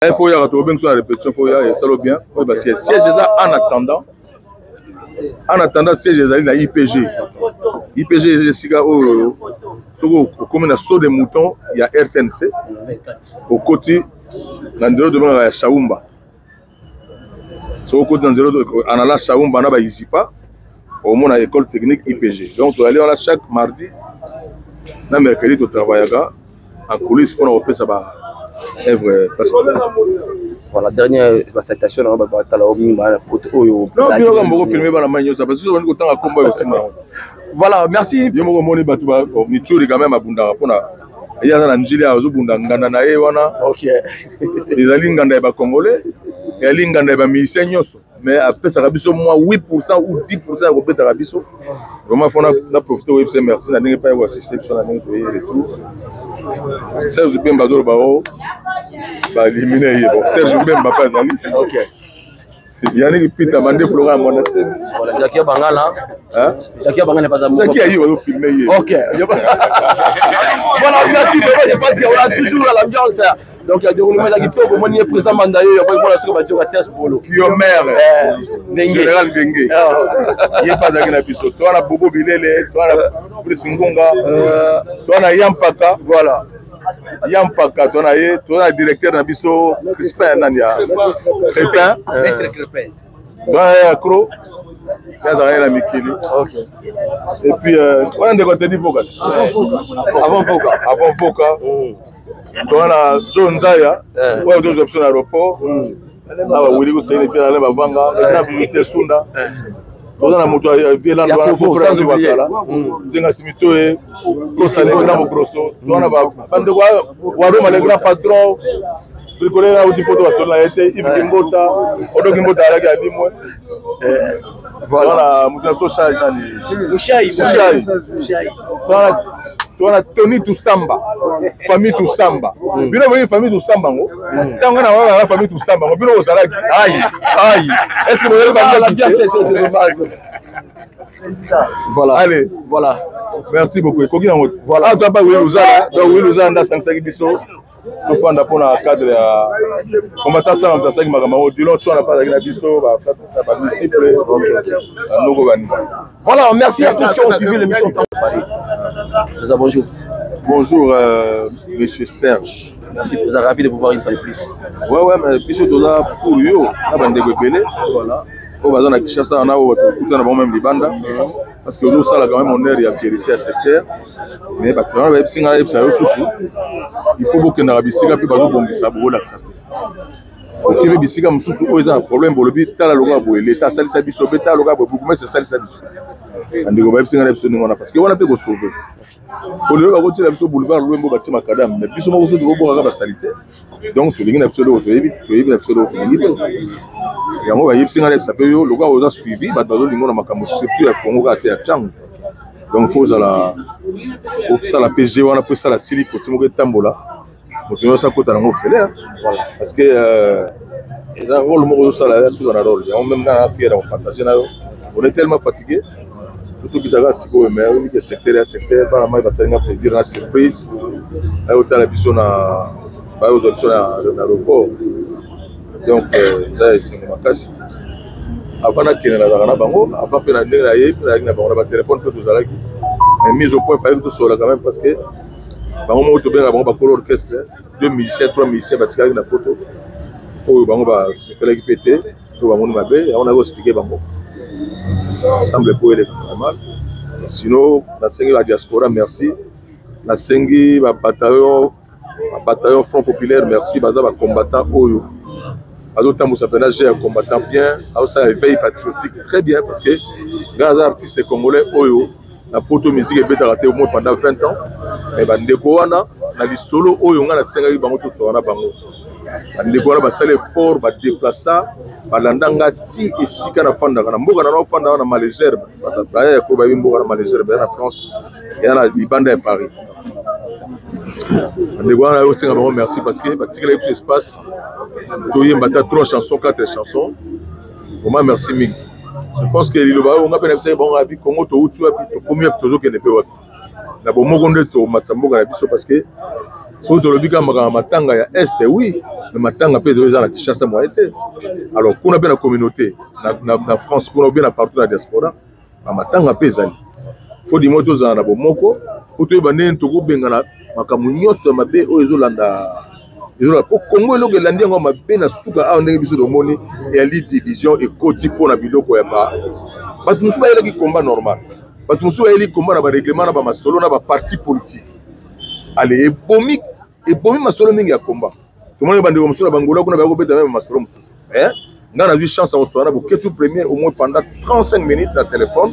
Il faut yaka tokobengi so na répétition, faut ya esalo bien oyo ba siège. Siège eza en attendant, en attendant siège ezali na IPG. IPG eza esika oyo soki okomi na saut de mouton ya RTNC, okoti na nzela tobengaka ya Shaumba. Soki okoti na nzela anala Shaumba na baizipa, omona école technique IPG. Donc toyali wana chaque mardi na mercredi, totravaillaka en coulisse mpona kopesa ba œuvre place. Voilà, dernière basalutation na batala oyo mingi bana poto oyo. Non, bino kaka moko filme bana mai nyonso, parce que bandi kotanga kombo oyo nsima yango. Voilà, merci. Yo moko omoni bato mitsuri quand même abundaka mpona ye aza na njili, azobunda nganda na ye wana. Ezali nganda ya bacongolais, ezali nganda ya bamusicien nyonso, mais apesaka biso mwa 8% ou 10% ya kobetaka biso. Vraiment, faut na profite oyebisa merci na ndenge mpa koassiste biso na ndenge toye retour. Serge Bemba azoloba o balimine ye. Bon, Serge Bemba mpe azali. Yannick Pita Bande Flora Mwana Semi. Voilà, Jackie Bangala. Hein? Jackie Bangala pas à moi. Jackie ayi bazo filmer ye. OK. Voilà, merci vraiment, je pense qu'on a toujours l'ambiance. Donc il y a déroulement ya kitoko, moni ye président Mandayo, ya boyi soki bajoka Serge Bolo. Kiomer. Ndenge. Général Ndenge. Ye mpe azalaki na biso. To wana Bobo Bilele, to wana Brice Ngunga, to wana Yampaka. Voilà. Yampaka to na ye, to na directeur na biso Crispin nani ya Crépin. Maître Crépin. To na ye Accro. Ye azalaki na mikili. Et puis wana ndeko Teddy Voka. Avant Voka. Avant Voka. To wana Joe Nzaya, oyo tozwa biso na aéroport. Na bawili kotisaini tia na bavanga, na bibitie Sunda. Toza na moto vielando wana beau-frère Wakala. Nzenga Simitoe, Kosa le grand Bogrosso. To wana bandeko wa Roma, le grand patron. Bricoleur auti poto basolo na ye te, Yves Kimbota, Odo Kimbota alaki alimwe. Voilà, moto na biso Shai nani? Mushai. Mushai. Towana Tony Tusamba, famille Tusamba. Bino boyebi famille Tusamba ngo? Ntango na wana na famille Tusamba ngo, bino bozalaki. Aïe, aïe. Est-ce que bozali Ah, l'ambiance était dommage. Voilà. Allez. Voilà. Merci beaucoup. Ekoki nango. Voilà. Ah, toi, Willy Luzala, donc Willy Luzala nde asangisaki biso tofanda mpona cadre ya combattant sala moto asalaki makambo yango dilon so wana mpe azalaki na biso badisciple bandoko bani. Voilà, merci à tous qui ont suivi l'émission. Président, bonjour. Bonjour, monsieur Serge. Merci, vous êtes ravi de vous voir une fois de plus. Ouais, mais biso toza pour yo na bandeko ebele. Voilà. Oyo baza na Kinshasa wana, oyo bato okuta na bango même libanda, parce que ozosala quand même honneur ya vérité ya secteur. Mais bato wana bayebisi ngai nayebisa yo susu, il faut bokendaka bisika mpe bazobongisa, bokolakisa mpe oke mpe bisika mosusu oyo eza na problème. Bolobi tala lokola boye leta asalisa biso mpe, tala lokola boye bourgmestre asalisa biso. Bandeko bayebisi ngai na biso ndenge wana, parce que wana mpe kosauve po lelo bakotiela biso boulevard Lwembo, batie macadam, mais biso moko so tokobokaka basali te. Donc tolingi na biso eloko toyebi, toyebi na biso eloko tolingi te. Yango bayebisi ngai nayebisa mpe yo, lokola oza suivi, bato bazolinga na makambo surtout ya Congo kaka te, ya ntango. Donc faut ozala osala mpe g wana mpo esala sili koti moko etambola, moto nyonso akota nango ofele. Voilà. Parce que eza rôle moko ozosala ya suka na rôle yango. Même nga na fier ya kopartage na yo. On est tellement fatigué, totokitaka sikoyo, mais oyebi ke secteur ya secteur, bana mai basali nga plaisir na surprise, baye kotala biso na baye kozwa biso na aéroport. Donc eza esengo makasi. Avant nakende, nazalaka na bango avant mpe na ndenge nayebi mpe nazalaki na bango na batelefone mpe tozalaki, mais mise au point fallait tosolola quand même, parce que bango moko tobengaka bango bakolo orchestre. Deux musiciens, trois musiciens batikalaki na poto oyo bango basepelaki mpe te to bamoni mabe. Yango naki expliquer bango ensemble po eleka normal. Sinon nasengi ba diaspora merci, nasengi babataillon, babataillon Front Populaire merci. Baza bacombattant oyo azotambusa mpena jeu ya combattant bien, azosala éveil patriotique très bien, parce que ngai aza artiste congolais oyo na poto musique ebetaka te au moins pendant 20 ans. Mais bandeko wana na lisolo oyo ngai nasengaki bango tosoka na bango. Bandeko wana basali effort, badeplaça, balanda nga ti esika nafandaka na mboka na nafanda wana Malesherbes. Baya ya ko bayebi mboka na Malesherbes ya na France, ya na libanda ya Paris. Bandeko wana nayosenga bango merci parce que batikelaki biso espace toyemba ata 3 chansons, 4 chansons. Vraiment merci mingi. Je pense que liloba oyo nga mpe nayebisaki bango abi Congo touti wapi, tokomi wapi, tozokende mpe wapi. Na bomoko nde tomatisa mboka na biso parce que soki tolobi kaka makambo matanga ya est, oui, mais matanga mpe eza na Kinshasa moye te. Alors kuna mpe na communauté na France kuna ou bien na partout na diaspora, bamatanga mpe ezali. Faut du moins tozala na bomoko po toyeba ndenge tokobengana makambo nyonso ya mabe oyo ezolanda ezolanda po Congo. Eloko elandi yango mabe na suka awa, ndenge biso tomoni, eyali division ekoti mpona biloko ya ba bato mosusu bayelaki combat normal, bato mosusu bayeli combat na barèglement na bamasolo na baparti politique. Ale ebomi, ebomi masolo mingi ya combat. Tomoni bandeko mosusu na bangola kuna baya kobeta meme masolo mosusu. Ngai nazwi chance ya kosola na Boketu Premier au moins pendant 35 minutes na téléphone,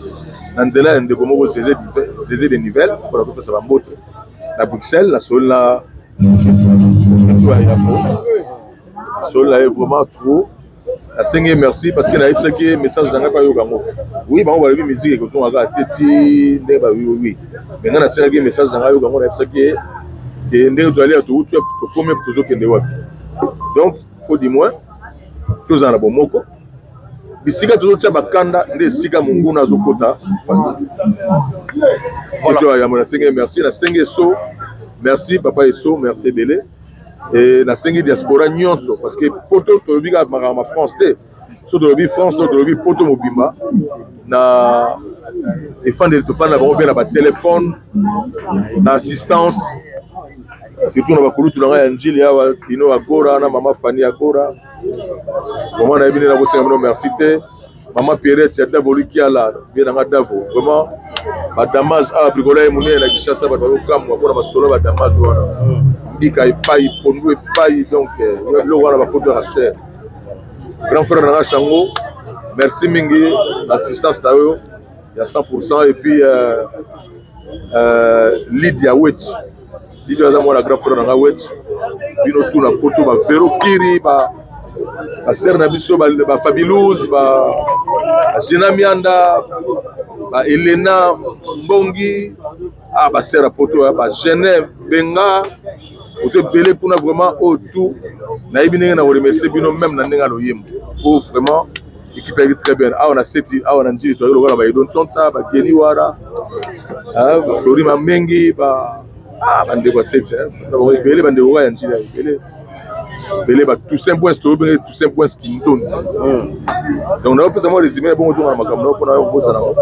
na nzela ya ndeko moko Zeze, Zeze de Nivelle, mpona kopesa bambote na Bruxelles. Nasoli na yambo, nasoli na ye vraiment trop, nasengi ye merci parce que nayebisaki ye message na ngai mpe ayoka yango. Oui, bango balobi musique ekozonga kaka te ti ndenge ba oui, mais ngai nasengaki ye message na ngai ayoka yango. Nayebisaki ye ke ndenge tozali ya touti wapi, tokomi wapi, tozokende wapi. Donc faut du moins tozala na bomoko. Bisika tozotia bakanda nde esika monguna azokota facile. Voilà. Yambo nasengi ye merci, nasengi Eso merci, papa Eso merci ebele. E nasengi diaspora nyonso parce que poto tolobi kaka makambo ya France te. So tolobi France to tolobi poto mobimba na efandeli tofanda bango mpe na batelefone na assistance, surtout na bakulutu na ngai ya Njili awa, Dino Agora na mama Fani Agora. Vraiment nayebi nde nakosenga bino merci te. Mama Pierrette ya Davo Likiala, bie na nga Davo, vraiment badamage awa brikola ye monene na Kinshasa, bato bazokamwa mpona masolo ya badamage wana, mbika epai, pondu epai. Donc biloko wana bapoto ya cher. Grand frère na nga Chango, merci mingi na assistance na yo ya 100%. Et puis Lydia Wetch, Lydia aza mwana grand frère na nga Wetch. Bino tu na poto, ba Vero Kiri, ba basere na biso, ba Fabilouse, ba Gina Mianda, ba Elena Mbongi, ah, basere ya poto, ba Genève Benga, ozo ebele kuna. Vraiment oyo tout nayebi ndenge na koremercier bino même na ndenge ya loyembo po vraiment équipe yaki très bien. Awa na seti awa na Njili toyaki lokola baedo ntsonsa, bageni wara, baflori mamengi, bandeko ya seti ebele, bandeko kaka ya Njili ebele ebele, ba Toussaint Points, tobenge Toussaint Points Kinzondi. Donc naopesa mwa résumé na bongo, ozonga na makambo nao mpona kobosana yango.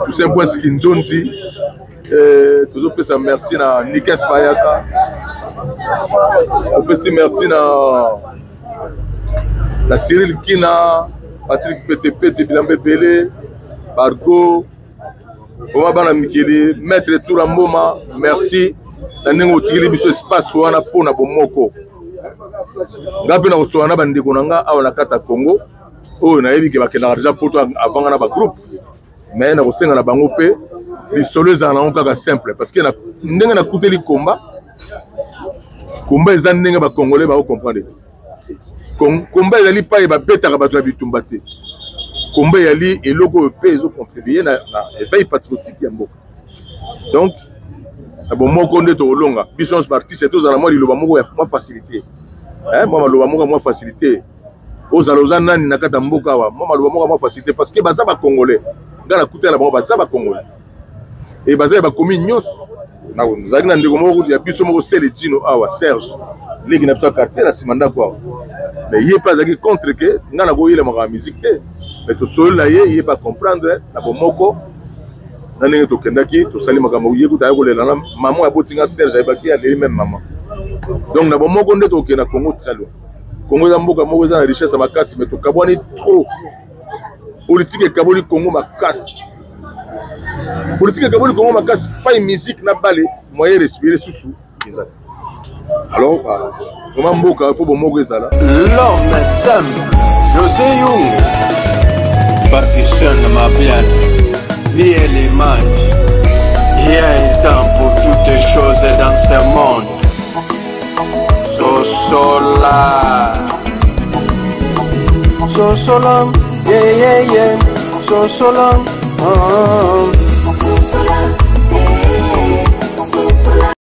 Toussaint Points Kinzonzi, tozopesa merci na Nikes Bayaka, opesi merci na Cyril Kina, Patrick Petepete, bilamba ebele, Bargo oma bana mikili, maître Tsura Mboma, merci na ndenge otikeli biso espace wana mpona bomoko. Nga mpe na kosola na bandeko na nga awa na kati ya Congo oyo nayebi ke bakendaka deja poto avant nga na bagroupe, mais na kosenga na bango mpe lisolo ezala nango kaka simple parce que ndenge nakuteli komba, komba eza ndenge bacongolais bakocomprendre te. Komba ezali pai babetaka bato na bitumba te. Komba ezali eloko oyo mpe ezocontribue na éveil patriotique ya mboka. Donc na bomoko nde tokolonga. Biso nyonso baartiste tozala mwa liloba moko ya mwa facilité, mwa maloba moko ya mwa facilité. Ozala oza nani na kati ya mboka awa, mwa maloba moko ya mwa facilité parce que baza bacongolais. Ngai nakutana na bango, baza bacongolais e baza ya bakomi nyonso. Nazalaki na ndeko moko kutu ya biso moko Sele Dino awa, Serge, leki na biso ya quartier na nsima ndako awa, mais ye mpe azalaki contre ke ngai nakoyelamaka ya musique te. Mais tosoli na ye, ye mpe acomprendre na bomoko na ndenge tokendaki tosali makambo. Ye kutu aya kolela na mama abotinga Serge, ayebaki aleli même mama. Donc na bomoko nde tokokenda Congo très loin. Congo eza mboka moko eza na richesse ya makasi, mais tokabwani trop. Politique ekaboli Congo makasi, politique ekaboli Congo makasi. Pai musique na bale moyen respire susu eza te. Alors vraiment mboka faut bomoko ezala. L'homme simple, José Young. Partition ma bien, ni l'image. Il y a un temps pour toutes choses dans ce monde. Sosola. Sosola, yeah, yeah, yeah. Sosola, oh. Sosola.